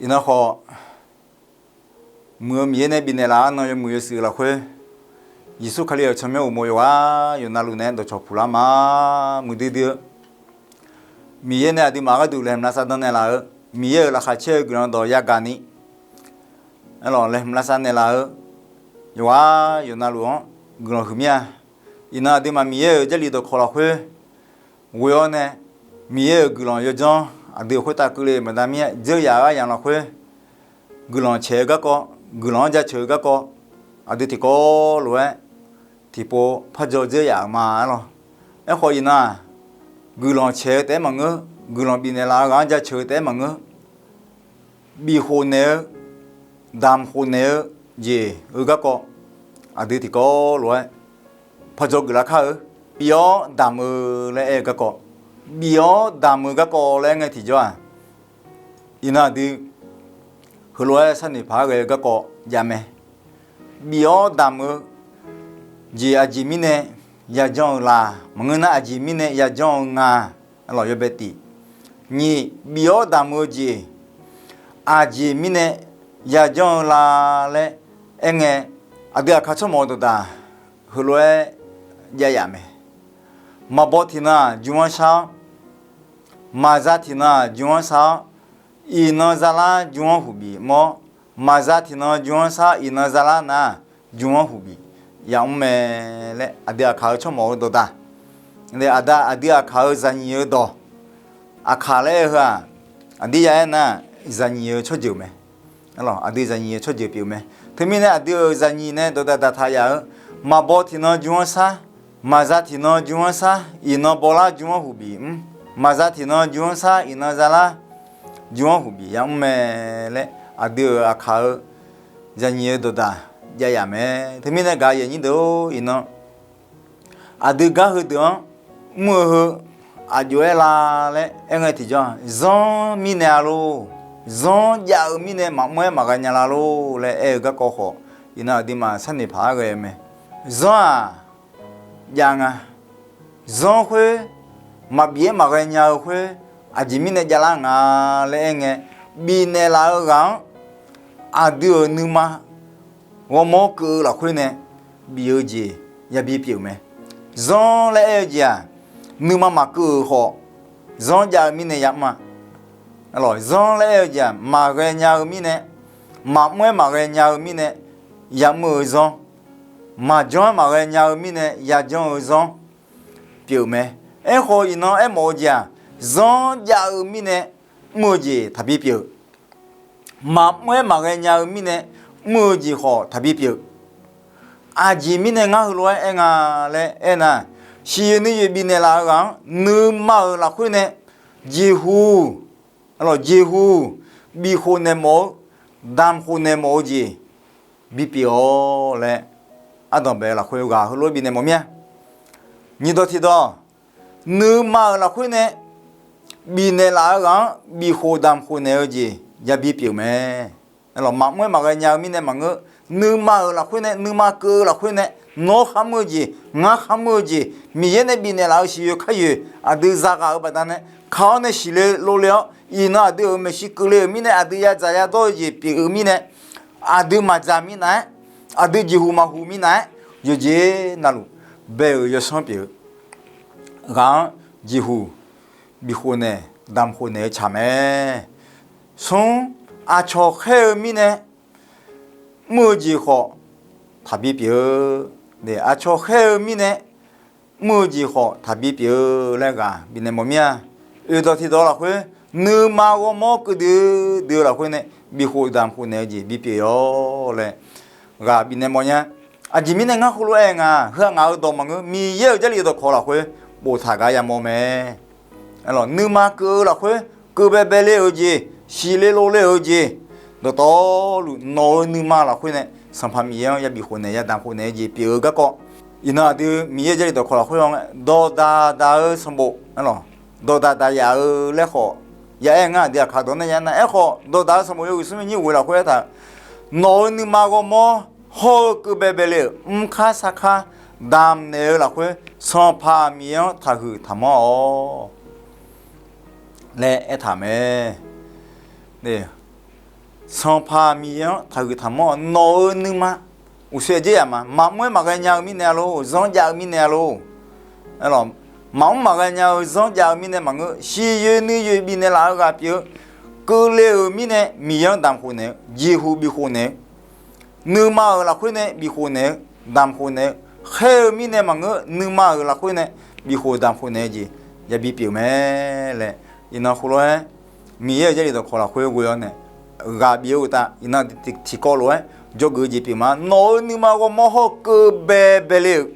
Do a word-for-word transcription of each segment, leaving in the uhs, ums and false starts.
Iqnan khawf, muiq-eu Miqyaer nae bifnaeq laf-eu arnan yawmuiq yawshuif lafkhoer, Yeqsur Kali-euq tsawrmyanr uqmov yawqghaq yawqnavluf naeq-aer dawqcawq puq lar ma. Muiqdui dui-eu Miqyaer nae aqduimaf gharduq laeqhmq lavsav dan naeqlaf-eu, Miqyaer-euq laqkhaq caer-eu guiqlanq dawq yagaq ni, aerlawq, laeqhmq lavsav naeqlaf-eu yawqghaq yawqnavluf-anr guiqlanq huiq mir-a. Iqnan aqduimaf Miqyaer-euq Jarlif dawqkawq lafkhoer ghoe-awr nae, Miqyaer-euq guiqlanq yawdzanr aqdui-euq khoertav keuvle-eu baqda mir-aer, dzeur yaf-eu aryamq lafkhoer guiqlanq caeq-eu garkawv, guiqlanq-anr jaceuq-eu garkawv, aqdui tiqkawv lof-aer tiqpov parjaw dzeur yaf-euq ma, aerlawq. Aerkhawf iqnan-aq, guiqlanq caeq-eu taef-aer maqngeur, guiqlanq bifnaeq laf-eu ghaq-anr jaceuq-eu taef-aer maqngeur, bif khof naeq-eu, damq khof naeq-eu jeq-eu garkawv, aqdui tiqkawv lof-aer parjaw geuflar kar-eu. Bif-awr damq-eu laer aer-eu garkawv, bif-awr damq-eu garkawv laer aer ngae tiqjawr-aq, iqnan aqdui heulof-aer sharnoeq paq-aer ghae-eu garkawv jav mae. Bif-awr damq-eu jeq aqjeq mirnae yajanr-eu la? Maqngeur nar, aqjeq mirnae yajanr-eu nga, aerlawq, yawbae tiq. Nyiq, bif-awr damq-eu jeq aqjeq mirnae yajanr-eu la laer aer ngae, aqdui aqkaq tsawrmawf-eu dawqdaq heulof-aer jav yaf mae. Maqbaw tiqnan-aq jmr-anr shar-awr, maqza tiqnan-aq jmr-anr shar-awr, iqnan zalar jmr-anr huqbif mr-awr, maqza tiqnan jmr-anr shar-awr, iqnan zalar nar jmr-anr huqbif yamr mae laer aqdui aqkaq-eu tsawrmawf-eu dawqdaq. Aqda aqdui aqkaq-eu zaqnyiq-eu dawq, aqkaq laer aer-eu heu-aq, aqdir ya aer nar, zaqnyiq-eu tsawrjeuq mae. Aqdui zaqnyiq-eu tsawrjeuq pyeuf-eu mae. Teumirnae aqdui-euq zaqnyiq nae dawqdaq daqtaq yaf-eu, maqbaw tiqnan jmr-anr shar, maqza tiqnan jmr-anr shar, iqnan bawlar jmr-anr huqbif mr, maqza tiqnan jmr-anr shar, iqnan zalar jmr-anr huqbif yamr mae laer aqdui-euq aqkaq-eu zaqnyiq-eu dawqdaq jav yaf mae. Teumirnae gaq yaeq nyir deuq-or, iqnan aqdui gar heudeuq-anr mr-eu heu aqjox-aer la laer aer ngae tiqjawr-aq, zanr mirnae-a lor, zanr jav-eu mirnae maqmr-aer maqghae nya la lor laer aer-eu garkawv khawf, iqnan aqduimaf sharnoeq paq-aer ghae-eu mae. Zanr-aq jav nga. Zanr khoer maqbif-aer maqghae nya-eu khoer aqjeq mirnae javlar nga laer aer ngae, bifnaeq laf-eu ghaq-anr aqdui-euq nuima ghawrmawr keuv-eu lafkhoer nae bif-eu jeq yabi pyeuf-euq mae. Zanr laer aer-eu jeq-aq, nuima maqkeuv-euq khawf, zanr jav-eu mirnae yamr-a. Zanr laer aer-eu jeq-aq, maqghae nya-eu mirnae, maqmr-aer maqghae nya-eu mirnae yamr-eu zanr, maqjanr-aer maqghae nya-eu mirnae yajanr-eu zanr pyeuf-euq mae. Aerkhawf, iqnan aermawf-eu jeq-aq, zanr jav-eu mirnae mr-eu jeq taqbi pyeuf. Maqmr-aer maqghae nya-eu mirnae mr-eu jeq khawf taqbi pyeuf. Aqjeq mirnae ngar heulof-aer aer nga laer aernar, siqyoeq nuiyoeq bifnaeq laf-eu ghaq-anr nuima-euq lafkhoer nae jeqhuq, jeqhuq, bif khof naeq mawf-eu, damq khof naeq mawf-eu jeq bipyeuf-awr laer, ardanqbae lafkhoer ghaq heulof-aer bifnaeq mawf mir-a. Nyiqdawq tiqdawq, nuima-euq lafkhoer nae bifnaeq laf-eu ghaq-anr bif khof damq khof naeq-eu jeq yabi pyeuf mae. Maqmr-aer maqghae nya-eu mirnae maqngeur, nuima-euq lafkhoer nae, nuima keuv-eu lafkhoer nae, nawr kharmr-eu jeq, ngar kharmr-eu jeq, Miqyaer nae bifnaeq laf-eu siqyoeq kharyoeq aqdui zaghaq-euq baqdanae, kaq-awr nae siqle lovle-awr, iqnan aqdui-euq maeqshi keuvle-euq mirnae, aqdui yadzaq yadawr-eu jeq pyeuf-eu mirnae, aqdui maqdzaq minav-aer, aqdui jeqhuq maqhuq minav-aer, yawqjeq navluf bae-euq yawsanr pyeuf-eu ghaq-anr jeqhuq bif khof naeq damq khof naeq-eu tsaq mae. Smr, aqcawq khaer-eu mirnae mr-eu jeq khawf taqbi pyeuf-eu. Aqcawq khaer-eu mirnae mr-eu jeq khawf taqbi pyeuf-eu laer ghaq bifnaeq mawf mir-a. Oeqdawq tiqdawq lafkhoer, nuima ghawrmawr keuv duidui-eu lafkhoer nae bif khof damq khof naeq-eu jeq bipyeuf-awr laer ghaq bifnaeq mawf nya. Aqjeq mirnae ngar heulof-aer nga, heu-aq ngaq-euq dawq maqngeur, Miqyaer-euq Jarlif dawqkawq lafkhoer boftaq gar yamawr mae. Nuima keuv-eu lafkhoer, keuv baebae le-euq jeq, siqle lovle-euq jeq, dawqtawvluf nawq-eu nuima lafkhoer nae Sanqpaq Miqyaer-anr yabif khof naeq yadamq khof naeq-eu jeq pyeuf-eu garkawv, iqnan aqdui Miqyaer-euq Jarlif dawqkawq lafkhoer-anr nae dawqdaq daq-eu sanqbof, dawqdaq daq yaf-eu laer khawf, ya aer ngar aqdui aqkaq dawq nar ya nar, aerkhawf dawqdaq-eu sanqbof yawhuiq smr nyiq ghoeq lafkhoer aertaq-euq, nawq-euq nuima ghawrmawr hawr-eu keuv baebae le-euq mrkar sarkar damq naeq-eu lafkhoer Sanqpaq Miqyaer-anr taqhuiq taqmanr-awq laer aertaq mae. Sanqpaq Miqyaer-anr taqhuiq taqmanr-awq. Nawq-euq nuima uqshoe aqjeq yaq ma, maqmr-aer maqghae nya-eu mirnae-a lor, zanr jav-eu mirnae-a lor. Maqmr maqghae nya-eu zanr jav-eu mirnae maqngeur, siqyoeq nuiyoeq bifnaeq laf-eu ghaq pyeuf-eu, keuvle-euq mirnae Miqyaer-anr damq khof naeq-eu, jeqhuq bif khof naeq-eu, nuima-euq lafkhoer nae bif khof naeq-eu, damq khof naeq-eu, khaer-eu mirnae maqngeur, nuima-euq lafkhoer nae bif khof damq khof naeq-eu jeq yabi pyeuf mae laer, iqnan khoerlof-aer Miqyaer-euq Jarlif dawqkawq lafkhoer ghoe-awr nae ghaq bif-eu uqtav, iqnan tiqkawv lof-aer dzawgeuf-eu jeq pyeuf ma. Nawq-euq nuima ghawrmawr hawr-eu keuv baebae le-euq,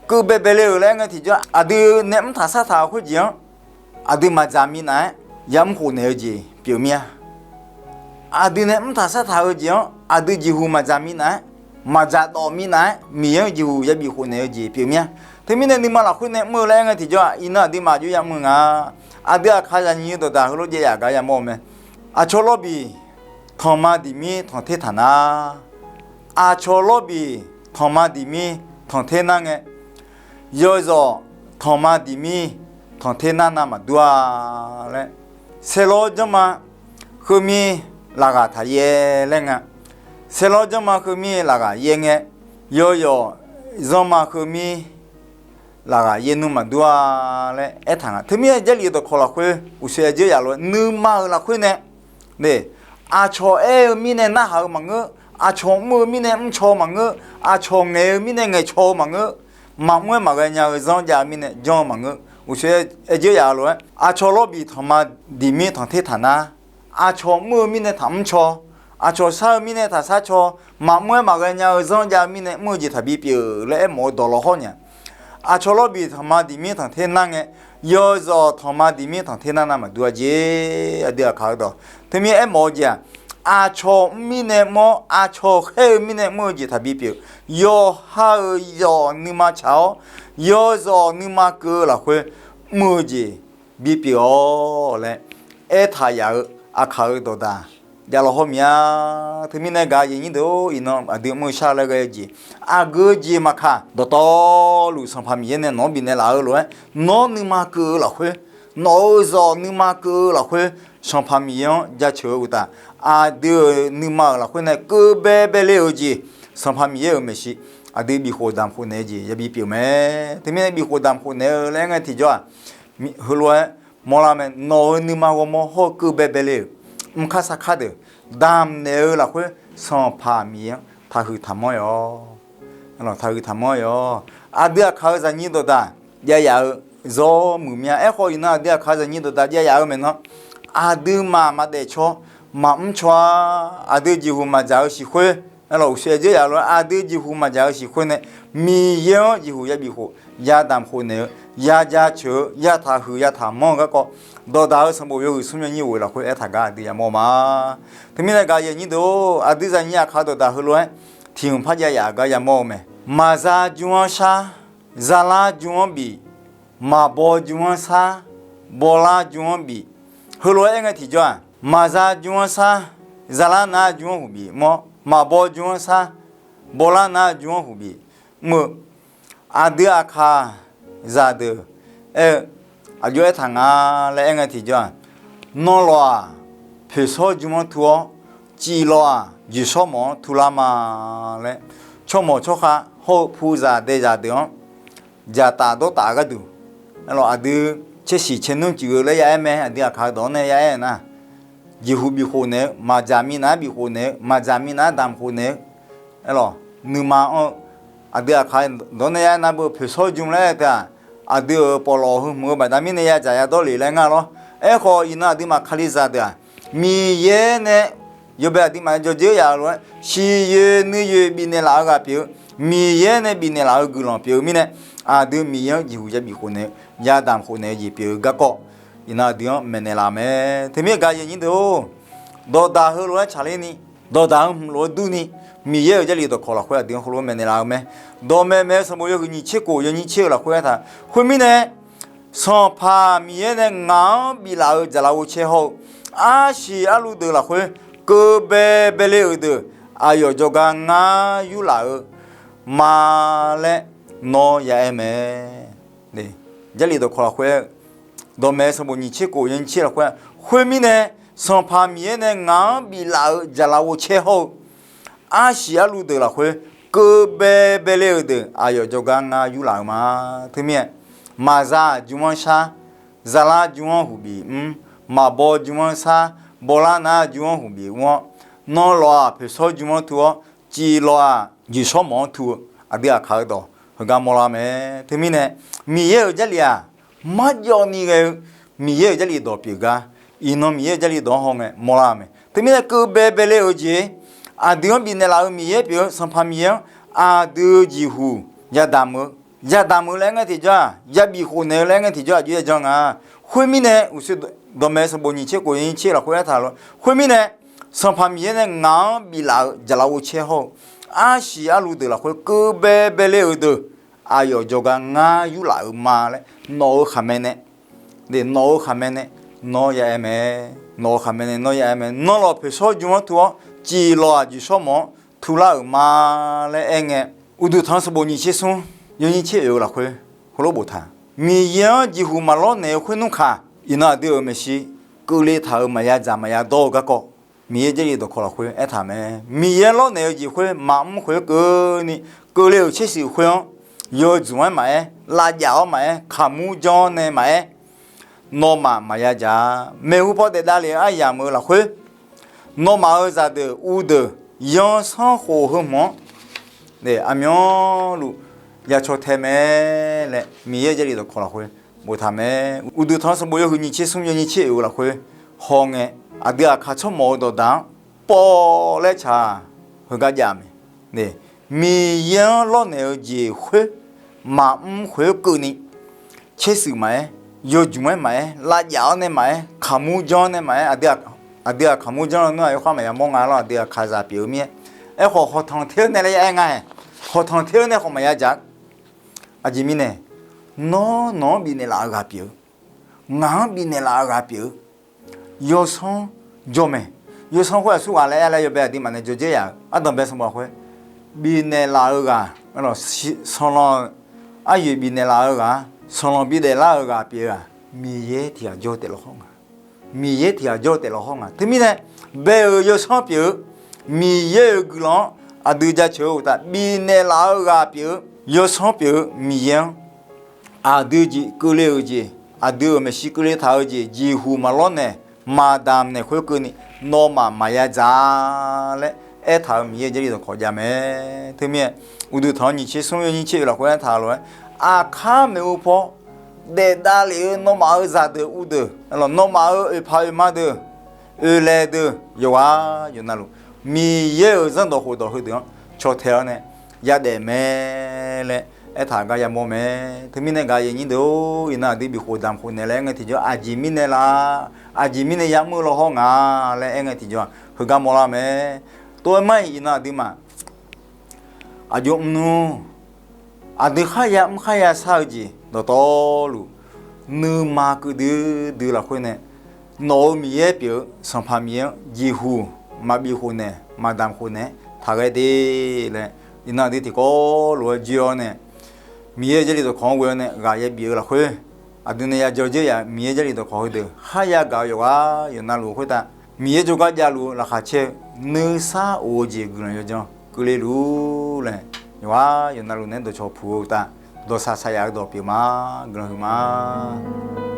keuv baebae le-euq laer aer ngae tiqjawr, aqdui nae mr taq sar taq-euq khoerjeq-anr aqdui maqdzaq minav-aer yamr khof naeq-eu jeq pyeuf mir-a. Aqdui nae mr taq sar taq-eu jeq-anr aqdui jeqhuq maqdzaq minav-aer, maqdzaq dawf minav-aer Miqyaer-anr jeqhuq yabif khof naeq-eu jeq pyeuf mir-a. Teumirnae nuima lafkhoer nae mr-eu laer aer ngae tiqjawr-aq, iqnan aqduimaf aqjox yamr-eu nga. Aqdui aqkaq zaqnyiq-eu dawqdaq heulof jav yaf gar yamawr-eu mae. Aqcawq lawrbif tanqma diqmir tanqter taq nar, aqcawq lawrbif tanqma diqmir tanqter nar ngae, yawzawq tanqma diqmir tanqter nar nav maqdur-a laer, saerlawr janrma heumir laqghaq taq yaer laer nga. Saerlawr janrma heumir laqghaq yaer ngae, yawzawq zanrma heumir laqghaq yaer nmr maqdur-a laer aertaq nga. Teumirnae Jarlif dawqkawq lafkhoer uqshoe aqjeq yaf lof-aer nuima-euq lafkhoer nae, aqcawq aer-eu mirnae narhaq-eu maqngeur, aqcawq mr-eu mirnae mrcaw-eu maqngeur, aqcawq ngaeq-eu mirnae ngaeqcaw-eu maqngeur, maqmr-aer maqghae nya-eu zanr jav-eu mirnae janr-eu maqngeur. Uqshoe aqjeq yaf lof-aer aqcawq lawrbif tanqma diqmir tanqter taq nar, aqcawq mr-eu mirnae taqmr caw, aqcawq shar-eu mirnae taqshar caw, maqmr-aer maqghae nya-eu zanr jav-eu mirnae mr-eu jeq taqbi pyeuf laer aermawf-eu dawq lawhawr nya. Aqcawq lawrbif tanqma diqmir tanqter nar ngae, yawzawq tanqma diqmir tanqter nar nav maqdur-a jeq. Aqdui aqkaq-eu dawq teumirnae aermawf-eu jeq-aq, aqcawq mr mirnae mr-awr aqcawq khaer-eu mirnae mr-eu jeq taqbi pyeuf. Yawqha-euq yawq nuima tsaq-awr, yawzawq nuima keuv-eu lafkhoer mr-eu jeq bipyeuf-awq laer aertaq yaf-eu aqkaq-eu dawqdaq jav lawhawr mir-a. Teumirnae gaq-eu aqyuif aqnyir deuq-or, iqnan aqdui mr-eu shar laer ghae-eu jeq, aqgeu jeq maqkaq, dawqtawvluf Sanqpaq Miqyaer nae nawq-anr bifnaeq laf-eu lof-aer, nawr nuima keuv-eu lafkhoer, nawq-euq zawq nuima keuv-eu lafkhoer, Sanqpaq Miqyaer-anr jaceuq-eu uqtaf, aqdui-euq nuima-euq lafkhoer nae keuv baebae le-euq jeq, Sanqpaq Miqyaer-euq maeqshi aqdui bifkhof damq khof naeq-eu jeq yabi pyeuf mae. Teumirnae bifkhof damq khof naeq-eu laer aer ngae tiqjawr-aq, heulof-aer mawrlar mae, nawq-euq nuima ghawrmawr hawr-eu keuv baebae le-euq mrkar sarkar deuq damq naeq-eu lafkhoer, Sanqpaq Miqyaer-anr taqhuiq taqmanr-awq. Taqhuiq taqmanr-awq. Aqdui aqkaq-eu zaqnyiq dawqdaq jav yaf-eu zawr muiq mir-a. Aerkhawf, iqnan aqdui aqkaq-eu zaqnyiq dawqdaq jav yaf-eu maeqnan, aqduimaf maqdaef caw, maqmr caw-a. Aqdui jeqhuq maqdzaq-eu siq khoer, aerlawq uqshoe aqjeq yaf lof-aer aqdui jeqhuq maqdzaq-eu siq khoer nae, Miqyaer-anr jeqhuq yabif khof, yadamq khof naeq-eu, yajaceuq-eu, yataqhuiq yataqmanr-eu garkawv, dawqdaq-eu sanqbof yawhuiq smr yawnyir ghof-eu lafkhoer aertaq gar aqdui yamawr ma. Teumirnae gaq-eu aqyuif aqnyir deuq-or, aqdui zaqnyiq aqkaq dawqdaq heulof-aer tiq hmq par jav yaf gar yamawr-eu mae. Maqza jmr-anr shar, zalar jmr-anr bif, maqbaw jmr-anr sar, bawlar jmr-anr bif. Heulof-aer aer ngae tiqjawr-aq, maqza jmr-anr sar, zalar nar jmr-anr huq bif mr-awr, maqbaw jmr-anr sar, bawlar nar jmr-anr huq bif mr-eu, aqdui aqkaq zaqdeuq aer-eu aqjox aertaq nga laer aer ngae tiqjawr-aq, nanlawq-aq, poeqshawr jmr-anr tu-awr, ciflawq-aq, jeqshawr mawf-anr tular ma laer, tsawrmawq tsawrkhav hawr-eu puzaq daezaq deuq-anr dzaqtaf dawrtaf gharduq, aerlawq aqdui caershiq caernmr cuif-eu laer ya aer mae. Aqdui aqkaq-eu dawq-anr nae ya aer nar, jeqhuq bifkhof naeq-eu, maqdzaq minav-aer bifkhof naeq-eu, maqdzaq minav-aer damq khof naeq-eu, aerlawq nuima anr-eu, aqdui aqkaq dawq-anr nae ya aer nar beu poeqshawr jmr laer aer-eu teu-aq, aqdui-euq pawqlawq heu hmq-eu baqda mirnae yadzaq yadawr le laer ngar lawr. Aerkhawf, iqnan aqduimaf Kalizaq deuq-aq, Miqyaer nae yawbae aqduimaf-anr jawrdzeur yaf-eu lof-aer, siqyoeq nuiyoeq bifnaeq laf-eu ghaq pyeuf-eu, Miqyaer nae bifnaeq laf-eu guiqlanq pyeuf-eu mirnae, aqdui Miqyaer-anr jeqhuq yabif khof naeq-eu, yadamq khof naeq-eu jeq pyeuf-eu garkawv, iqnan aqdui-anr maeqnaeq laf mae. Teumirnae gaq-eu aqyuif aqnyir deuq-or, dawqdaq heulof-aer tsaqler ni, dawqdaq-eu hmq lof-aer dur ni, Miqyaer-euq Jarlif dawqkawq lafkhoer aqdui-anr heulof-aer maeqnaeq laf-eu mae. Dawqmaeq maeq-eu sanqbof yawhuiq nyiq tser khof yawnyir tser-eu lafkhoer aertaq, khoermirnae, Sanqpaq Miqyaer nae ngaq-anr biflaf-eu dzaqlaf ghovcaer hawr-eu arsiq arluv deuq lafkhoer, keuv baebae le-euq deuq aqyawf jawrgar ngar yurlaf-eu ma laer nawr ya aer mae. Jarlif dawqkawq lafkhoer, dawqmaeq sanqbof nyiq tser khof yawnyir tser lafkhoer, khoermirnae, Sanqpaq Miqyaer nae ngaq-anr biflaf-euq jaqlaf ghovcaer hawr-eu arsiq arluv deuq lafkhoer, keuv baebae le-euq deuq aqyawf jawrgar ngar yurlaf-eu ma. Teumirnae, maqza jmr-anr shar, zala jmr-anr huqbif mr, maqbaw jmr-anr sar, bawlar nar jmr-anr huqbif mr-awr, nanlawq-aq poeqsawr jmr-anr tu-awr, ciflawq-aq jeqshawr mawf-anr tu-eu aqdui aqkaq-eu dawq heugar mawrlar mae. Teumirnae, Miqyaer-euq Jarlif-aq, marjawv ni ghae-eu Miqyaer-euq Jarlif dawq pyeuf gar, iqnan Miqyaer-euq Jarlif dawq-anr hawngae mawrlar-eu mae. Teumirnae, keuv baebae le-euq jeq, aqdui-anr bifnaeq laf-euq Miqyaer pyeuf-eu Sanqpaq Miqyaer-anr aqdui-euq jeqhuq yadamq-eu, yadamq-eu laer aer ngae tiqjawr-aq, yabif khofnaeq-eu laer aer ngae tiqjawr aqjox-aer janr nga. Khoermirnae, uqshoe dawqmaeq sanqbof nyiq tser khof nyiq tser lafkhoer aertaq lof-aer, khoermirnae, Sanqpaq Miqyaer nae ngaq-anr biflaf-euq jaqlaf ghovcaer hawr-eu arsiq arluv deuq lafkhoer keuv baebae le-euq deuq aqyawf jawrgar ngar yurlaf-euq ma laer nawq-eu khaqmae nae, nawq-eu khaqmae nae nawr ya aer mae. Nawq-eu khaqmae nae nawr ya aer mae. Nanlawq poeqsawr jmr-anr tu-awr, ciflawq-aq jeqshawr mawf-anr tular-euq ma laer aerngae, Uqduq tanq sanqbof nyiq tser smr yawnyir tser oeq-eu lafkhoer heulof boftaq, Miqyaer-anr jeqhuq maqlawr naeq-eu khoer nmr kaq, iqnan aqdui-euq maeqshi keuvle taq-euq maqya dzaq maqya dawr-eu garkawv, Miqyaer Jarlif dawqkawq lafkhoer aertaq mae. Miqyaer lawrnaeq-eu jeq khoer maqmr khoer keuvni, keuvle-euq tsershuif khoer-anr yawdzmq-aer maqaer, lavjav-awr maqaer, kaqmur janr-awr nae maqaer, nawmaf maqya dzaq-a. Maeqhu paw daef davlef-eu aryamq-eu lafkhoer, nawmaf-euq zaqdeuq uvdeuq yansanr khof heu hmq-anr aqmyanluf ya caw tae mae laer Miqyaer Jarlif dawqkawq lafkhoer boftaq mae. Uqduq tanq sanqbof yawhuiq nyiq tser smr yawnyir tser oeq-eu lafkhoer hawngae, aqdui aqkaq tsawrmawf-eu dawqdaq-anr pawv laer tsaq heugar jav mae. Miqyaer-anr lawrnaeq-eu jeq khoer maqmr khoer keuvni, tsershuif maqaer, yawdzmq-aer maqaer, lavjav-awr nae maqaer, kaqmur janr-awr nae maqaer, aqdui-aq kaqmur janr-eu nar-aq yawkhav maqya mawr nga lawr, aqdui aqkaqzaq pyeuf-eu mirnae. Aerkhawf, hawqtanq ter-eu nae laer ya aer nga-ae, hawqtanq ter-eu nae khawf maqya dzaq. Aqjeq mirnae, nawr nawq-anr bifnaeq laf-eu ghaq pyeuf-eu, ngaq-anr bifnaeq laf-eu ghaq pyeuf-eu, yawsanr jawr mae. Yawsanr khoer aqsurghaq laer aer laer yawbae aqduimaf nae jawrjaer yaf-euq ardanqbae sanqbof khoer, bifnaeq laf-eu ghaq, sanqlanq-eu, aryoeq bifnaeq laf-eu ghaq, sanqlanq bidaef lar-eu ghaq pyeuf-eu-aq, Miqyaer tiq ghaq jawr taef lawqhaw nga. Miqyaer tiq ghaq jawr taef lawqhaw nga. Teumirnae, bae-euq yawsanr pyeuf-eu, Miqyaer-euq guiqlanq-anr aqdui jaceuq-eu uqtaf bifnaeq laf-eu ghaq pyeuf-eu, yawsanr pyeuf-eu Miqyaer-anr aqdui jeq keuvle-euq jeq, aqdui-euq maeqshi keuvle taq-eu jeq, jeqhuq maqlawr naeq, maqdamq naeq khoerkeuvni, nawmaf maqya dzaq laer aertaq-euq Miqyaer Jarlif dawqkawq jav mae. Teumirnae, uqduq tanq-anr nyiq tser smr yawnyir tser oeq lafkhoer aertaq lof-aer, aqkar maeqhu paw daef davlef-eu nawmaf-euq zaqdeuq uvdeuq, nawmaf-euq oeqpaq oeqma deuq, oeqlaeq deuq yawqghaq yawqnavluf, Miqyaer-euq zanrdawq khofdawq heudeuq-anr caw tae-awr nae yadaef mae laer aertaq gar yamawr mae. Teumirnae gaq yaeq nyir deuq-or, iqnan aqdui bifkhof damq khof naeq laer aer ngae tiqjawr aqjeq mirnae la, aqjeq mirnae yamr-eu lawqhaw nga laer aer ngae tiqjawr-aq heugar mawrlar mae. Tov-aer mar-iq iqnan aqduimaf aqjox mrnmr, aqdui kharya mr kharya shar-eu jeq dawqtawvluf, nuima keuv duidui lafkhoer nae, nawq-euq Miqyaer pyeuf-eu Sanqpaq Miqyaer-anr jeqhuq maqbif khof naeq, maqdamq khof naeq-aer taqghae de laer, iqnan aqdui tiqkawv lof-aer joe-awr nae, Miqyaer-euq Jarlif dawqkawq-anr ghoe-awr nae ghaq yabif-eu lafkhoer, aqdui nae ya jawrjaer yaf-eu Miqyaer Jarlif dawqkawq heudeuq kharya gaq-eu yawqghaq yawqnavluf khoertav, Miqyaer jawrgar javluf-eu laqkhaq caer-eu nuisar of-eu jeq guiqlanq yawdzanr keuvle luf laer, yawqghaq yawqnavluf naeq-aer dawqcawq puq-eu uqtaf, dawqshaq shaqyaf-eu dawq pyeuf ma. Guiqlanq huiqma.